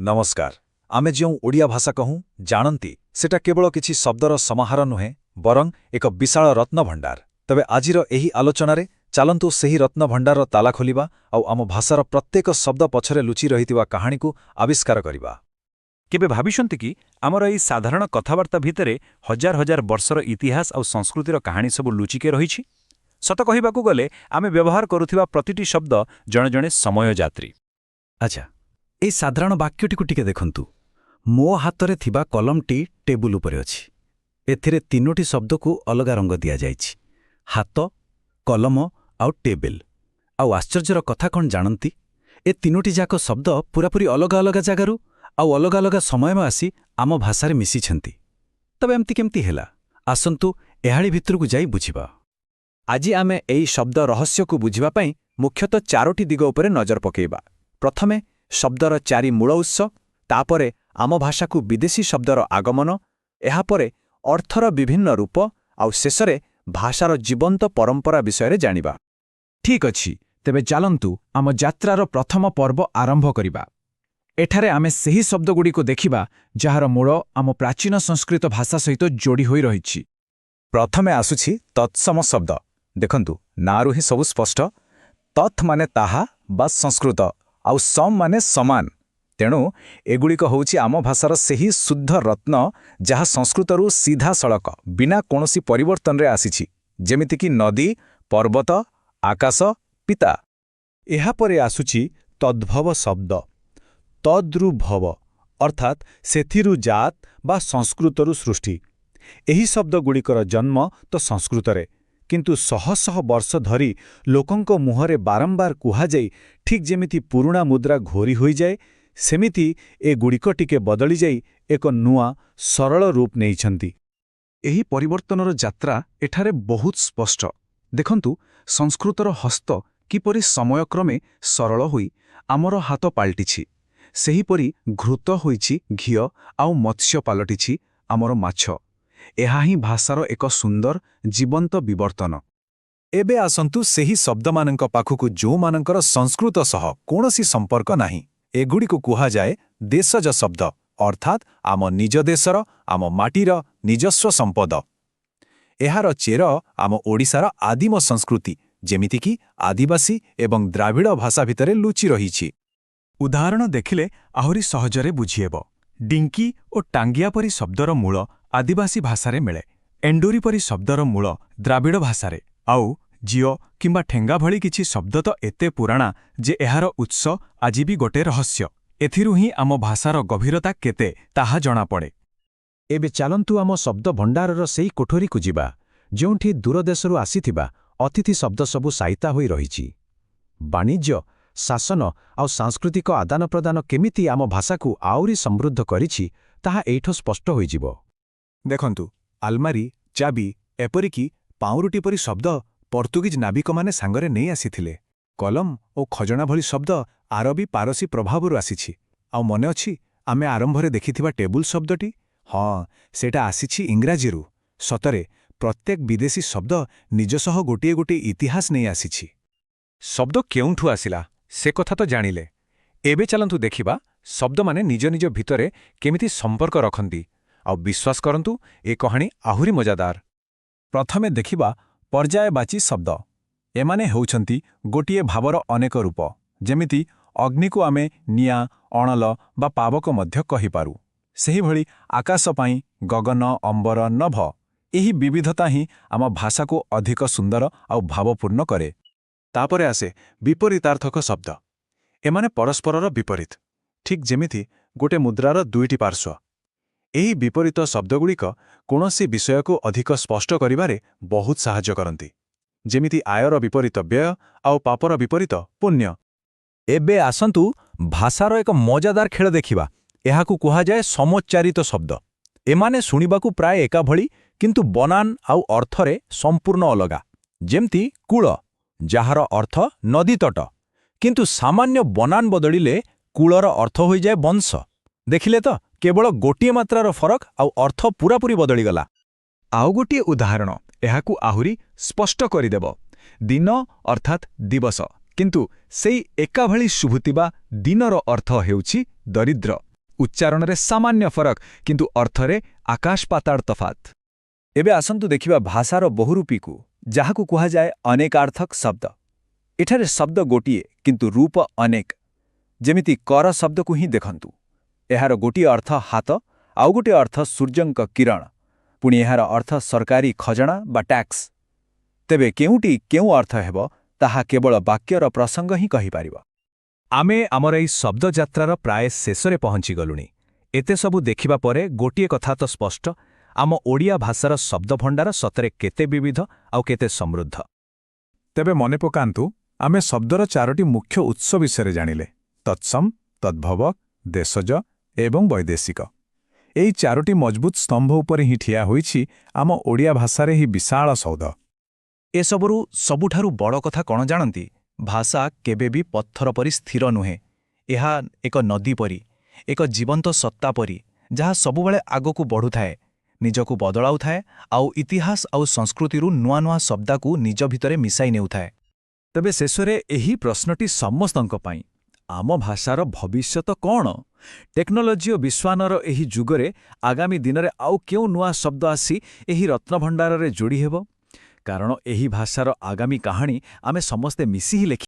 ନମସ୍କାର। ଆମେ ଯେଉଁ ଓଡ଼ିଆ ଭାଷା କହୁଁ, ଜାଣନ୍ତି, ସେଟା କେବଳ କିଛି ଶବ୍ଦର ସମାହାର ନୁହେଁ, ବରଂ ଏକ ବିଶାଳ ରତ୍ନଭଣ୍ଡାର। ତେବେ ଆଜିର ଏହି ଆଲୋଚନାରେ ଚାଲନ୍ତୁ ସେହି ରତ୍ନଭଣ୍ଡାରର ତାଲା ଖୋଲିବା ଆଉ ଆମ ଭାଷାର ପ୍ରତ୍ୟେକ ଶବ୍ଦ ପଛରେ ଲୁଚି ରହିଥିବା କାହାଣୀକୁ ଆବିଷ୍କାର କରିବା। କେବେ ଭାବିଛନ୍ତି କି, ଆମର ଏଇ ସାଧାରଣ କଥାବାର୍ତ୍ତା ଭିତରେ ହଜାର ହଜାର ବର୍ଷର ଇତିହାସ ଆଉ ସଂସ୍କୃତିର କାହାଣୀ ସବୁ ଲୁଚିକେ ରହିଛି? ସତ କହିବାକୁ ଗଲେ, ଆମେ ବ୍ୟବହାର କରୁଥିବା ପ୍ରତିଟି ଶବ୍ଦ ଜଣେ ଜଣେ ସମୟ ଯାତ୍ରୀ। ଆଚ୍ଛା, ଏଇ ସାଧାରଣ ବାକ୍ୟଟିକୁ ଟିକେ ଦେଖନ୍ତୁ। ମୋ ହାତରେ ଥିବା କଲମଟି ଟେବୁଲ ଉପରେ ଅଛି। ଏଥିରେ ତିନୋଟି ଶବ୍ଦକୁ ଅଲଗା ରଙ୍ଗ ଦିଆଯାଇଛି: ହାତ, କଲମ ଆଉ ଟେବୁଲ। ଆଉ ଆଶ୍ଚର୍ଯ୍ୟର କଥା କ'ଣ ଜାଣନ୍ତି? ଏ ତିନୋଟି ଯାକ ଶବ୍ଦ ପୂରାପୂରି ଅଲଗା ଅଲଗା ଜାଗାରୁ ଆଉ ଅଲଗା ଅଲଗା ସମୟ ଆସି ଆମ ଭାଷାରେ ମିଶିଛନ୍ତି। ତେବେ ଏମିତି କେମିତି ହେଲା? ଆସନ୍ତୁ, ଏହାରି ଭିତରକୁ ଯାଇ ବୁଝିବା। ଆଜି ଆମେ ଏହି ଶବ୍ଦ ରହସ୍ୟକୁ ବୁଝିବା ପାଇଁ ମୁଖ୍ୟତଃ ଚାରୋଟି ଦିଗ ଉପରେ ନଜର ପକାଇବା। ପ୍ରଥମେ ଶବ୍ଦର ଚାରି ମୂଳ ଉତ୍ସ, ତାପରେ ଆମ ଭାଷାକୁ ବିଦେଶୀ ଶବ୍ଦର ଆଗମନ, ଏହାପରେ ଅର୍ଥର ବିଭିନ୍ନ ରୂପ, ଆଉ ଶେଷରେ ଭାଷାର ଜୀବନ୍ତ ପରମ୍ପରା ବିଷୟରେ ଜାଣିବା। ଠିକ୍ ଅଛି, ତେବେ ଚାଲନ୍ତୁ ଆମ ଯାତ୍ରାର ପ୍ରଥମ ପର୍ବ ଆରମ୍ଭ କରିବା। ଏଠାରେ ଆମେ ସେହି ଶବ୍ଦଗୁଡ଼ିକୁ ଦେଖିବା ଯାହାର ମୂଳ ଆମ ପ୍ରାଚୀନ ସଂସ୍କୃତ ଭାଷା ସହିତ ଯୋଡ଼ି ହୋଇ ରହିଛି। ପ୍ରଥମେ ଆସୁଛି ତତ୍ସମ ଶବ୍ଦ। ଦେଖନ୍ତୁ, ନାଁରୁ ହିଁ ସବୁ ସ୍ପଷ୍ଟ। ତତ୍ ମାନେ ତାହା ବା ସଂସ୍କୃତ, ଆଉ ସମ୍ ମାନେ ସମାନ। ତେଣୁ ଏଗୁଡ଼ିକ ହେଉଛି ଆମ ଭାଷାର ସେହି ଶୁଦ୍ଧ ରତ୍ନ ଯାହା ସଂସ୍କୃତରୁ ସିଧାସଳଖ, ବିନା କୌଣସି ପରିବର୍ତ୍ତନରେ ଆସିଛି, ଯେମିତିକି ନଦୀ, ପର୍ବତ, ଆକାଶ, ପିତା। ଏହାପରେ ଆସୁଛି ତଦ୍ଭବ ଶବ୍ଦ। ତଦ୍ରୁ ଭବ, ଅର୍ଥାତ୍ ସେଥିରୁ ଜାତ ବା ସଂସ୍କୃତରୁ ସୃଷ୍ଟି। ଏହି ଶବ୍ଦଗୁଡ଼ିକର ଜନ୍ମ ତ ସଂସ୍କୃତରେ, କିନ୍ତୁ ଶହ ଶହ ବର୍ଷ ଧରି ଲୋକଙ୍କ ମୁହଁରେ ବାରମ୍ବାର କୁହାଯାଇ ଠିକ୍ ଯେମିତି ପୁରୁଣା ମୁଦ୍ରା ଘୋରି ହୋଇଯାଏ, ସେମିତି ଏଗୁଡ଼ିକ ଟିକେ ବଦଳିଯାଇ ଏକ ନୂଆ ସରଳ ରୂପ ନେଇଛନ୍ତି। ଏହି ପରିବର୍ତ୍ତନର ଯାତ୍ରା ଏଠାରେ ବହୁତ ସ୍ପଷ୍ଟ। ଦେଖନ୍ତୁ, ସଂସ୍କୃତର ହସ୍ତ କିପରି ସମୟକ୍ରମେ ସରଳ ହୋଇ ଆମର ହାତ ପାଲଟିଛି, ସେହିପରି ଘୃତ ହୋଇଛି ଘିଅ ଆଉ ମତ୍ସ୍ୟ ପାଲଟିଛି ଆମର ମାଛ। ଏହା ହିଁ ଭାଷାର ଏକ ସୁନ୍ଦର ଜୀବନ୍ତ ବିବର୍ତ୍ତନ। ଏବେ ଆସନ୍ତୁ ସେହି ଶବ୍ଦମାନଙ୍କ ପାଖକୁ ଯେଉଁମାନଙ୍କର ସଂସ୍କୃତ ସହ କୌଣସି ସମ୍ପର୍କ ନାହିଁ। ଏଗୁଡ଼ିକୁ କୁହାଯାଏ ଦେଶଜ ଶବ୍ଦ, ଅର୍ଥାତ୍ ଆମ ନିଜ ଦେଶର, ଆମ ମାଟିର ନିଜସ୍ୱ ସମ୍ପଦ। ଏହାର ଚେର ଆମ ଓଡ଼ିଶାର ଆଦିମ ସଂସ୍କୃତି, ଯେମିତିକି ଆଦିବାସୀ ଏବଂ ଦ୍ରାବିଡ଼ ଭାଷା ଭିତରେ ଲୁଚି ରହିଛି। ଉଦାହରଣ ଦେଖିଲେ ଆହୁରି ସହଜରେ ବୁଝିହେବ। ଡିଙ୍କି ଓ ଟାଙ୍ଗିଆ ପରି ଶବ୍ଦର ମୂଳ ଆଦିବାସୀ ଭାଷାରେ ମିଳେ। ଏଣ୍ଡୁରି ପରି ଶବ୍ଦର ମୂଳ ଦ୍ରାବିଡ଼ ଭାଷାରେ। ଆଉ ଜିଅ କିମ୍ବା ଠେଙ୍ଗା ଭଳି କିଛି ଶବ୍ଦ ତ ଏତେ ପୁରାଣା ଯେ ଏହାର ଉତ୍ସ ଆଜି ବି ଗୋଟେ ରହସ୍ୟ। ଏଥିରୁ ହିଁ ଆମ ଭାଷାର ଗଭୀରତା କେତେ ତାହା ଜଣାପଡ଼େ। ଏବେ ଚାଲନ୍ତୁ ଆମ ଶବ୍ଦ ଭଣ୍ଡାରର ସେଇ କୋଠରୀକୁ ଯିବା, ଯେଉଁଠି ଦୂରଦେଶରୁ ଆସିଥିବା ଅତିଥି ଶବ୍ଦ ସବୁ ସାଇତା ହୋଇ ରହିଛି। ବାଣିଜ୍ୟ, ଶାସନ ଆଉ ସାଂସ୍କୃତିକ ଆଦାନପ୍ରଦାନ କେମିତି ଆମ ଭାଷାକୁ ଆହୁରି ସମୃଦ୍ଧ କରିଛି, ତାହା ଏଇଠୁ ସ୍ପଷ୍ଟ ହୋଇଯିବ। ଦେଖନ୍ତୁ, ଆଲମାରି, ଚାବି, ଏପରିକି ପାଉଁରୁଟି ପରି ଶବ୍ଦ ପର୍ତ୍ତୁଗୀଜ ନାବିକମାନେ ସାଙ୍ଗରେ ନେଇ ଆସିଥିଲେ। କଲମ ଓ ଖଜଣା ଭଳି ଶବ୍ଦ ଆରବୀ ପାରସୀ ପ୍ରଭାବରୁ ଆସିଛି। ଆଉ ମନେ ଅଛି, ଆମେ ଆରମ୍ଭରେ ଦେଖିଥିବା ଟେବୁଲ ଶବ୍ଦଟି? ହଁ, ସେଇଟା ଆସିଛି ଇଂରାଜୀରୁ। ସତରେ ପ୍ରତ୍ୟେକ ବିଦେଶୀ ଶବ୍ଦ ନିଜ ସହ ଗୋଟିଏ ଗୋଟିଏ ଇତିହାସ ନେଇ ଆସିଛି। ଶବ୍ଦ କେଉଁଠୁ ଆସିଲା, ସେ କଥା ତ ଜାଣିଲେ। ଏବେ ଚାଲନ୍ତୁ ଦେଖିବା ଶବ୍ଦମାନେ ନିଜ ନିଜ ଭିତରେ କେମିତି ସମ୍ପର୍କ ରଖନ୍ତି। ଆଉ ବିଶ୍ୱାସ କରନ୍ତୁ, ଏ କାହାଣୀ ଆହୁରି ମଜାଦାର। ପ୍ରଥମେ ଦେଖିବା ପର୍ଯ୍ୟାୟବାଚୀ ଶବ୍ଦ। ଏମାନେ ହେଉଛନ୍ତି ଗୋଟିଏ ଭାବର ଅନେକ ରୂପ, ଯେମିତି ଅଗ୍ନିକୁ ଆମେ ନିଆଁ, ଅଣଲ ବା ପାବକ ମଧ୍ୟ କହିପାରୁ। ସେହିଭଳି ଆକାଶ ପାଇଁ ଗଗନ, ଅମ୍ବର, ନଭ। ଏହି ବିବିଧତା ହିଁ ଆମ ଭାଷାକୁ ଅଧିକ ସୁନ୍ଦର ଆଉ ଭାବପୂର୍ଣ୍ଣ କରେ। ତାପରେ ଆସେ ବିପରୀତାର୍ଥକ ଶବ୍ଦ। ଏମାନେ ପରସ୍ପରର ବିପରୀତ, ଠିକ୍ ଯେମିତି ଗୋଟେ ମୁଦ୍ରାର ଦୁଇଟି ପାର୍ଶ୍ୱ। ଏହି ବିପରୀତ ଶବ୍ଦଗୁଡ଼ିକ କୌଣସି ବିଷୟକୁ ଅଧିକ ସ୍ପଷ୍ଟ କରିବାରେ ବହୁତ ସାହାଯ୍ୟ କରନ୍ତି, ଯେମିତି ଆୟର ବିପରୀତ ବ୍ୟୟ ଆଉ ପାପର ବିପରୀତ ପୁଣ୍ୟ। ଏବେ ଆସନ୍ତୁ ଭାଷାର ଏକ ମଜାଦାର ଖେଳ ଦେଖିବା। ଏହାକୁ କୁହାଯାଏ ସମୋଚ୍ଚାରିତ ଶବ୍ଦ। ଏମାନେ ଶୁଣିବାକୁ ପ୍ରାୟ ଏକାଭଳି, କିନ୍ତୁ ବନାନ ଆଉ ଅର୍ଥରେ ସମ୍ପୂର୍ଣ୍ଣ ଅଲଗା। ଯେମିତି କୂଳ, ଯାହାର ଅର୍ଥ ନଦୀ ତଟ, କିନ୍ତୁ ସାମାନ୍ୟ ବନାନ ବଦଳିଲେ କୂଳର ଅର୍ଥ ହୋଇଯାଏ ବଂଶ। ଦେଖିଲେ ତ, କେବଳ ଗୋଟିଏ ମାତ୍ରାର ଫରକ ଆଉ ଅର୍ଥ ପୂରାପୂରି ବଦଳିଗଲା। ଆଉ ଗୋଟିଏ ଉଦାହରଣ ଏହାକୁ ଆହୁରି ସ୍ପଷ୍ଟ କରିଦେବ। ଦିନ ଅର୍ଥାତ୍ ଦିବସ, କିନ୍ତୁ ସେଇ ଏକାଭଳି ଶୁଭୁଥିବା ଦିନର ଅର୍ଥ ହେଉଛି ଦରିଦ୍ର। ଉଚ୍ଚାରଣରେ ସାମାନ୍ୟ ଫରକ, କିନ୍ତୁ ଅର୍ଥରେ ଆକାଶ ପାତାଳ ତଫାତ୍। ଏବେ ଆସନ୍ତୁ ଦେଖିବା ଭାଷାର ବହୁରୂପୀକୁ, ଯାହାକୁ କୁହାଯାଏ ଅନେକାର୍ଥକ ଶବ୍ଦ। ଏଠାରେ ଶବ୍ଦ ଗୋଟିଏ, କିନ୍ତୁ ରୂପ ଅନେକ। ଯେମିତି କର ଶବ୍ଦକୁ ହିଁ ଦେଖନ୍ତୁ। ଏହାର ଗୋଟିଏ ଅର୍ଥ ହାତ, ଆଉ ଗୋଟିଏ ଅର୍ଥ ସୂର୍ଯ୍ୟଙ୍କ କିରଣ। ପୁଣି ଏହାର ଅର୍ଥ ସରକାରୀ ଖଜଣା ବା ଟ୍ୟାକ୍ସ। ତେବେ କେଉଁଟି କେଉଁ ଅର୍ଥ ହେବ, ତାହା କେବଳ ବାକ୍ୟର ପ୍ରସଙ୍ଗ ହିଁ କହିପାରିବ। ଆମେ ଆମର ଏହି ଶବ୍ଦଯାତ୍ରାର ପ୍ରାୟ ଶେଷରେ ପହଞ୍ଚିଗଲୁଣି। ଏତେ ସବୁ ଦେଖିବା ପରେ ଗୋଟିଏ କଥା ତ ସ୍ପଷ୍ଟ, ଆମ ଓଡ଼ିଆ ଭାଷାର ଶବ୍ଦଭଣ୍ଡାର ସତରେ କେତେ ବିବିଧ ଆଉ କେତେ ସମୃଦ୍ଧ। ତେବେ ମନେ ପକାନ୍ତୁ, ଆମେ ଶବ୍ଦର ଚାରୋଟି ମୁଖ୍ୟ ଉତ୍ସ ବିଷୟରେ ଜାଣିଲେ: ତତ୍ସମ, ତଦ୍ଭବ, ଦେଶଜ ଏବଂ ବୈଦେଶିକ। ଏହି ଚାରୋଟି ମଜବୁତ ସ୍ତମ୍ଭ ଉପରେ ହିଁ ଠିଆ ହୋଇଛି ଆମ ଓଡ଼ିଆ ଭାଷାରେ ଏହି ବିଶାଳ ସୌଧ। ଏସବୁରୁ ସବୁଠାରୁ ବଡ଼ କଥା କ'ଣ ଜାଣନ୍ତି? ଭାଷା କେବେ ବି ପଥର ପରି ସ୍ଥିର ନୁହେଁ। ଏହା ଏକ ନଦୀ ପରି, ଏକ ଜୀବନ୍ତ ସତ୍ତା ପରି, ଯାହା ସବୁବେଳେ ଆଗକୁ ବଢ଼ୁଥାଏ, ନିଜକୁ ବଦଳାଉଥାଏ ଆଉ ଇତିହାସ ଆଉ ସଂସ୍କୃତିରୁ ନୂଆ ନୂଆ ଶବ୍ଦକୁ ନିଜ ଭିତରେ ମିଶାଇ ନେଉଥାଏ। ତେବେ ଶେଷରେ ଏହି ପ୍ରଶ୍ନଟି ସମସ୍ତଙ୍କ ପାଇଁ, ଆମ ଭାଷାର ଭବିଷ୍ୟତ କ'ଣ? ଟେକ୍ନୋଲୋଜି ଓ ବିଶ୍ୱାନର ଏହି ଯୁଗରେ ଆଗାମୀ ଦିନରେ ଆଉ କେଉଁ ନୂଆ ଶବ୍ଦ ଆସି ଏହି ରତ୍ନଭଣ୍ଡାରରେ ଯୋଡ଼ି ହେବ? କାରଣ ଏହି ଭାଷାର ଆଗାମୀ କାହାଣୀ ଆମେ ସମସ୍ତେ ମିଶି ହିଁ ଲେଖି